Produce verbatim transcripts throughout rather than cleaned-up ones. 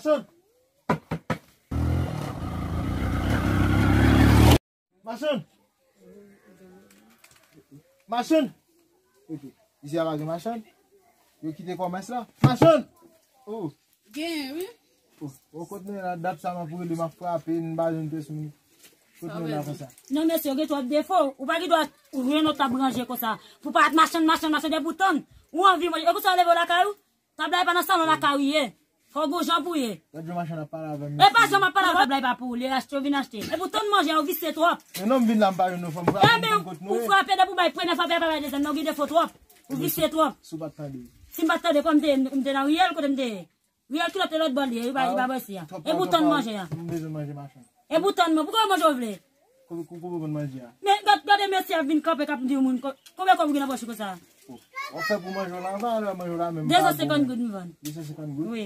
Machann! Machann! Machann! Ok. Isi a pa gen machann? Yo kite kòmès la? Machann! Oh! Gen, wi. Oh, oh, kot nou ye la? Dat sa m ap rele, m ap frape, m pa jwenn pyès moun. Kot nou ye la konsa? Non, mesye, ou gen twòp defo. Ou pa gen dwa jwenn ou t ap ranje konsa. Pou pa t machann, machann, machann, depi w tann. Ou anvi manje. E konsa w leve w lakay ou? Tab la e pa nan salon lakay ou ye. Fò w gon jan pou ye. Gad jan machann ap pale avè m. E pa jan m ap pale avè w, tab la e pa pou ou. Li achte, ou vin achte. Epi w tann manje a, ou visye twòp. Men non, m vin la, m pa jwenn nou fanm. Frape, m konn kot nou ye. Ou frape depi w bay premye frape a, pa bay dezyèm nan, ou gen defo twòp. Ou visye twòp. Si w pa t tande. Si m pa t tande, kòman m te ye? M te nan riyèl, kote m te ye? Riyèl kilòt e lòt bò l ye, li pa, li pa bò isi a. Epi w tann manje a. M bezwen manje machann. Epi w tann mwen, poukò manje w vle? Kou, kou, kou, kou manje a. Men gad, gade mesye ap vin kanpe k ap di moun, ko-, konbyen kòb ou gen nan pòch ou konsa? Oh. W ap fè pou manje w la, anvan lè manje w la menm. De san senkant goud m vann. De san senkant goud? Wi.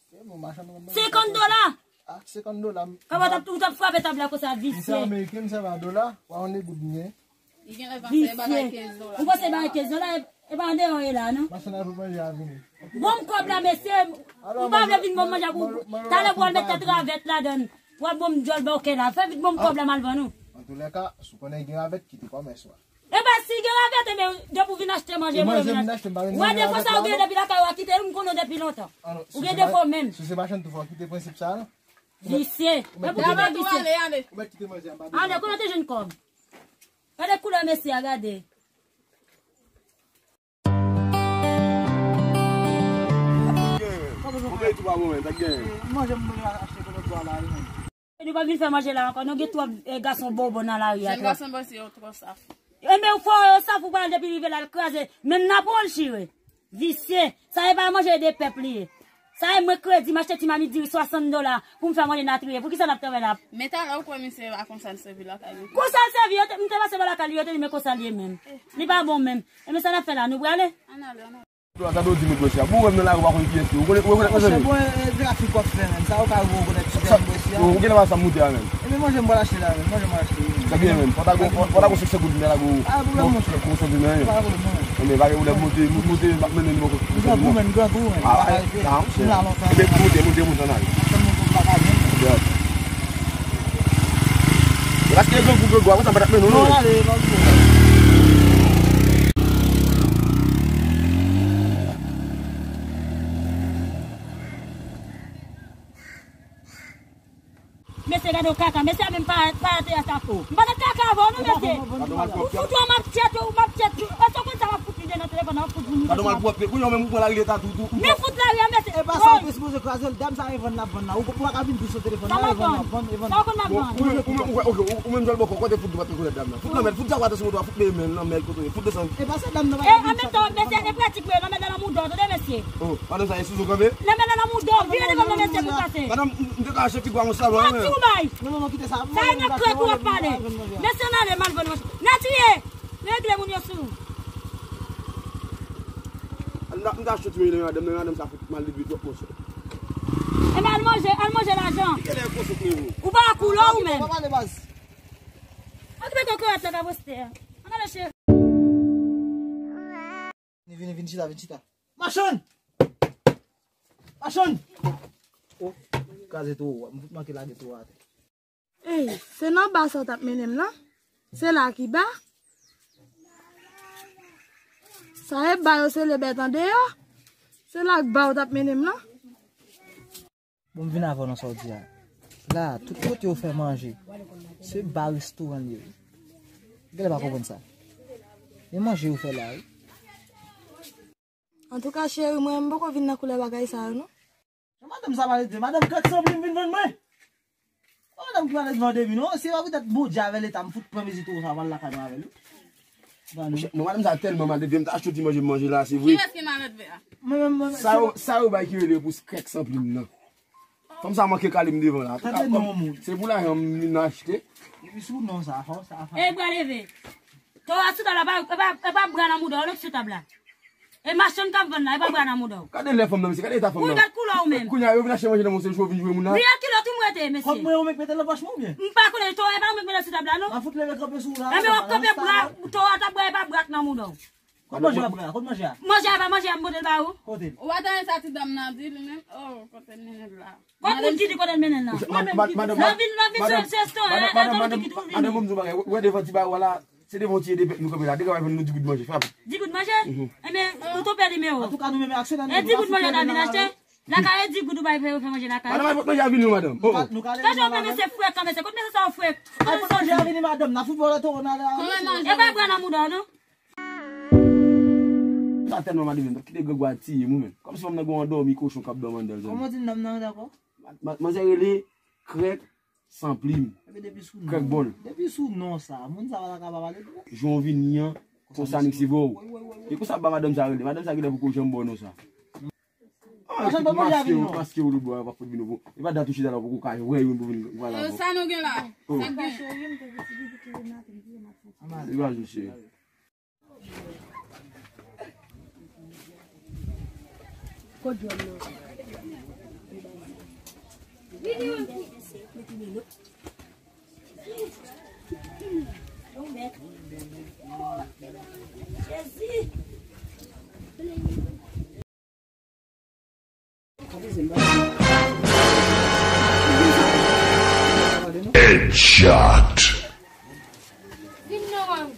Se bon, machann mwen. Senkant dola! Ah, senkant dola. Kòman w t ap, ou t ap frape tab la konsa, visye? M se ameriken, m sèvi a dola, pa yon goud m gen. Li gen lè panse bagay kenz dola. Ou panse bagay kenz dola, e, e pa andeyò e la, non? Machann nan tout manje a vini. Bon m kòb la, mesye. M pa vle vin bon manje pou talè pou al met tèt ravèt ladann. Pou al bon m djòl bòkè la. Fè vit bon m kòb la, m al vann ou. Antoulèka, si w konnen gen ravèt, kite kòmès ou a. E pa si gen ravèt, men depi w vin achte manje, mwen vin achte. Ou wè defo sa ou gen depi lakay ou a kite, m konnen w depi lontan. Ou gen defo menm. Si se machann tou fò kite prensip sa a, non? Visye. Epi w gen visye. Ale, ale. Ou mèt kite manje a, m pa bezwen. Ale, kote w te jwenn kòb? Gade koulè mesye a, gade. Ou gen tou pa bon, men, sa k gen? Manje m achte pou lòt bò la, wi, men. Nou pa vin fè manje la ankò, nou gen twòp, eh, gason bobo nan lari a, twòp. Jèn gason bò se yo twò saf. Enben, ou fò yo saf, ou pral depi rive la, l kraze. Men n ap wè l chire. Visye. Sa e pa manje de pèp li ye. Sa e mwen kredi, m achte ti mamit diri swasant dola pou m fè manje nan triye. Poukisa n ap travay la? Men talè ou kwè misye pa konsa l sèvi lakay li? Konsa l sèvi, yo te, m te pase bò lakay li, yo te di men konsa l ye menm. Li pa bon menm. Enben sa n ap fè la, nou prale? Ann ale, ann ale. Tande w di moun bwè si a. Bon, ou wè m nan lari, ou pa konn kiyès li. Ou konnen, ou rekonèt manje m? Monchè, bon, e, e trafik w ap fè menm. Sa ou ka rekonèt si se mwen bwè si a. Ou gen nan sa moute a menm. Ebyen, manje m pral achte la menm. Manje m pral achte. Sa byen menm. Fò ta gon, fò ta gon senk san goud, men la gon. Pa gen pwoblèm, monchè. Gon santim nan. Pa gen pwoblèm, non. Ebyen, pa gen pwoblèm, monte, monte, m ap mennen l bò kote. M grangou menm, grangou menm. Ah, ah, monchè. Ebyen, monte, monte, monte, ann ale. Paske grangou, grangou, avan sa m pa t ap mennen w, non. Non, ale, pa gen pwoblèm. Mesye, gade yon kaka. Mesye a menm pa, pa atè a sa ko. M pa nan kaka avè w non, mesye. Ou fout w an m ap tchèt ou, m ap tchèt ou. Èske w konn sa m ap fout li de nan telefòn nan, m ap fout vini. Gade w malpwòpte. Kounye a menm ou pran lari leta tou, tou. Men fout lari a, mesye. E pa sa ou te sipoze kraze l, dam sa e vann l ap vann la. Ou, ou pa ka vin dous sou telefòn la, e vann l ap vann, e vann. Sa w konn m ap vann. Ou menm, ou menm, ou menm, ou menm jòl bòkò, kote fout dwat rekonèt dam nan. Fout nan mèt, fout djawata sou moto a, fout mete men nan mèl kote, fout desann. E pa sa dam nan pa ka vin. E an menm tan, mesye, e pratik mwen, nan mèt nan mouda w, tande mesye. Oh, madanm sa, e sou zo kanpe? Nan mèt nan mouda w, vire devan mwen, mesye, pou pase. Madanm, m, m te ka achte figwa yon salon, wi. Mati ou bay. Non, non, non, kite sa. Sa e nan krèk ou ap pale. Mesye, ann ale, m al vann manje. Natriye, regle moun yo sou. M ta, m ta achte ti manje nan madanm nan, madanm sa fout mal depi twòp, monchè. Enben, al manje, al manje lajan. Kilè w konsantre ou? Ou pa koulè ou menm. Pa pale baz. Okipe kokorat la ka poste a. Ann ale, cheri. Vini, vini, vini, chita, vini, chita. Machann! Machann! Oh, kraze towo a. M fout manke lage towo a atè. Ey, se nan ba sa w t ap mennen m lan? Se la ki ba? Sa e ba yo sele bèt andeyò? Se la k ba w t ap mennen m lan? Bon, m vin avè w nan sa w di a. La, tout kote yo fè manje, se ba restoran l ye wi. Genlè pa konprann sa. E manje yo fè la wi. Antouka, cheri, mwen, m poko vin nan koulè bagay sa yo, non. Jan madanm sa pale de, madanm kat san plim vin vann mwen. Madanm ki pale devan depi, non. Se pa poutèt Bondye avè Leta, m fout pran mezi towo sa, m al lakay mwen avè l wi. Monchè, non, madanm sa tèlman malelve, m ta achte ti manje m manje la, se vre. Kiyès ki malelve a? Mwen menm, mwen menm. Sa yo, sa yo bay ki rele pou krèk san plim nan. Fanm sa manke kale m devan la. Tande non, moun. Se pou lajan m vin achte. Epi sou non sa, fò sa fè. Ey, bra leve. Towo a sou tab la, pa, e pa, e pa bra nan mouda w, non, ki sou tab la. E machann k ap vann la, e pa bra nan mouda w. Gade lè fanm nan, mesye, gade eta fanm nan. Wi, gad koulè w menm. Kounye a, yo vin achte manje nan Monsenjou, yo vin jwe moun nan. Wi, a kilòt ou m rete, mesye. Kòb mwen, ou mèt mete nan pòch mwen, oubyen? M pa konnen, towo a, e pa ou mèt mete sou tab la, non. An fout leve kanpe sou ou la. Enben, w ap kanpe bra, towo a t ap bra, e pa bra k nan mouda w. Kot manje a, frè? Kot manje a? Manje a pa manje a, m pote l ba ou. Kote l? Ou pa tande sa ti dam nan di li menm? Oh, kote l mennen l la? Kot moun ki di kote l mennen l la? Mwen menm ki di sa. L ap vin, l ap vin sou restoran, e, e, e, ki di w vini. Madanm, madanm, ban m di w bagay. Wè devan ti bagay, wala, se devan ti ede nou kanpe la. Degaje nou di goud manje, frè. Di goud manje? Mhm. Enben, ou tou pè nimewo. Antouka, nou menm aksyonan nou. E di goud manje ta vin achte? Lakay e di goud ou bay pou yo fè manje lakay. Madanm, ay pot manje a vini, madanm. Oh, oh. Tanjou, mesye frekan, mesye. Kot mesye sa yo frek? Ay pot manje a vini, madanm. Nan foutbòl la, toro nan la. E bay bra nan mouda w, non? Sa tèlman madanm, kite grangou a tiye m, wi, menm. Kòmsi fanm nan gon andòmi kochon k ap dòmi anndan l. Kòman w di non nan ankò? Ma-, ma-, manzè rele Krèk San Plim. Epi depi sou Krèk non, Bòl. Depi sou non sa, moun sa pa ta ka pa pale tou. Jan w vini an, konsa nèg se vre w. Wi, wi, wi, wi. E konsa ba madanm sa rele. Madanm sa genlè poko janm ba w non sa. Ah, madanm pa manje avè nou. Maske w, maske w, lòt bò a, pa fout vin w. E pa dat ou chita la, w poko ka wè youn pou vin, vin pale avè w. Sa nou gen la? Oh. Sa k gen? E pa jwe, cheri. Headshot. Vin non, an.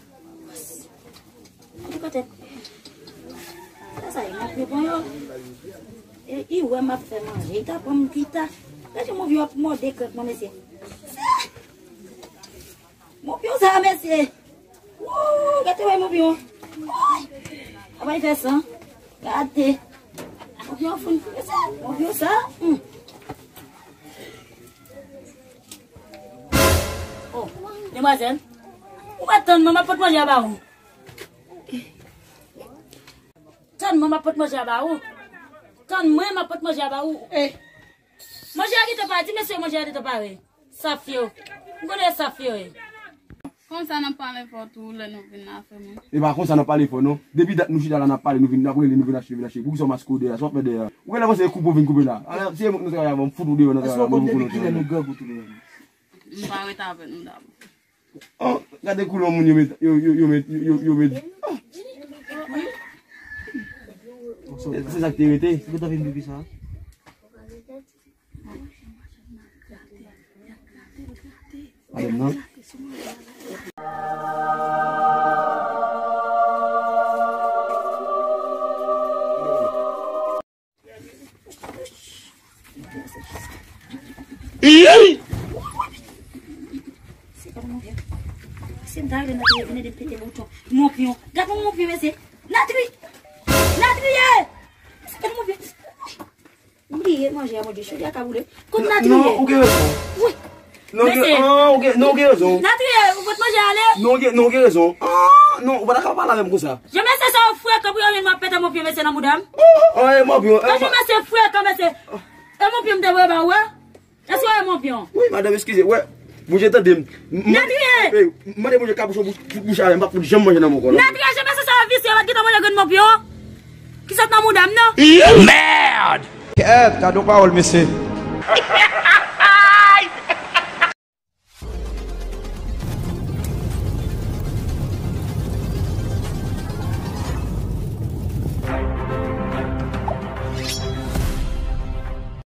An tou ka tèt. Sa, sa, e, m ap reponn yo. E, i wè m ap fè manje, i ta pran m kita. Gade move yo ap mòde krèk mwen, mesye. Mopyon sa, mesye. Woo, gade wè mopyon. Woy. Apa y fè san? Gade. Mopyon foun, mesye. Mopyon sa. Hmm. Oh, demwazèl. Ou pa tann mwen, m ap pot manje a ba ou. Tann mwen, m ap pot manje a ba ou. Tann mwen, m ap pot manje a ba ou. Eh. Manje a gentan pare, di mesye manje a gentan pare. Saf yo. M konnen saf yo ye. Konsa n ap pale fò tou lè nou vin la, frè mwen. E pa konsa n ap pale fò, non. Depi dat nou chita la, n ap pale, nou vin, n ap rele, nou vin achte, vin achte. Poukisa w maske w dèyè a? Sa w ap fè dèyè a? Ou genlè panse e koupe w vin koupe la? Ala, se nou travay avè w, m fout ou deyò nan travay la, mwen pou konnen w travay la. M pa ret avè nou dabò. Oh, gade koulè moun yo met, yo, yo, yo met, yo, yo, yo met. Oh. Se, se sa k te rete. Ou ta vin pipi sa? Madanm nan. Ey! Se pa mopyon. Se m ta rele nan telefòn de pete bouton. Mopyon. Gad yon mopyon, mesye. Natri! Natriye! Se pa mopyon. M bliye manje a, Bondye, chodi a ka boule. Kot Natriye? Non, ou gen rezon. Wi. Non, ou gen, mesye. Ah, ou gen, non, ou gen rezon. Natriye, ou pot manje ale? Non, ou gen, non, ou gen rezon. Ah, non, ou pa ta ka pale avè m konsa. Jan mesye sa yo frekan pou yo vin m ap pete mopyon mesye nan mouda m. Oh, oh, eh, mopyon, eh, jan mesye frekan, mesye. E mopyon m te voye ba ou, e? Èske w e mopyon? Wi, madanm, eskize, wè. Bondye tande m. M, m, Natriye! Eh, m mande Bondye ka bouch, bouch, bouch avè m, m pa fout janm manje nan men w ankò, non. Natriye, jan mesye sa yo visye, yo pa t gentan manje grenn mopyon ki sot nan mouda m, non. Merde! Kèt, gade yon pawòl, mesye.